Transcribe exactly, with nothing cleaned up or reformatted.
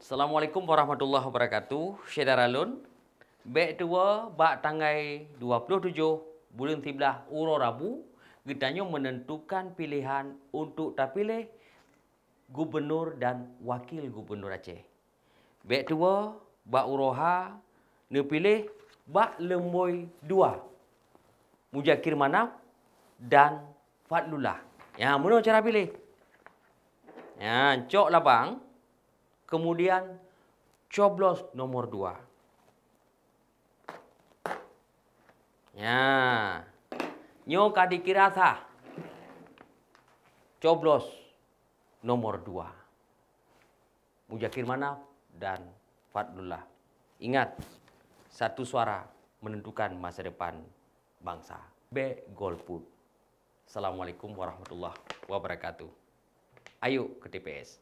Assalamualaikum warahmatullahi wabarakatuh. Syedara lôn, bèk tuwoe bak tanggai dua puluh tujoh buleuen siblaih uroe Rabu, geutanyoe meunentukan piléhan untuk tapiléh gubunur dan wakil gubunur Aceh. Bèk tuwoe bak uroe ha neupiléh bak leumbôi dua, Muzakir Manaf dan Fadlullah. Nyan meunoe cara piléh. Nyan, cok labang, kemudian coblos nomor dua. Nyan, nyoe ka dikira sah. Coblos nomor dua, Muzakir Manaf dan Fadlullah. Ingat, satu suara menentukan masa depan bangsa. Bèk golput. Assalamualaikum warahmatullahi wabarakatuh. Ayo ke T P S.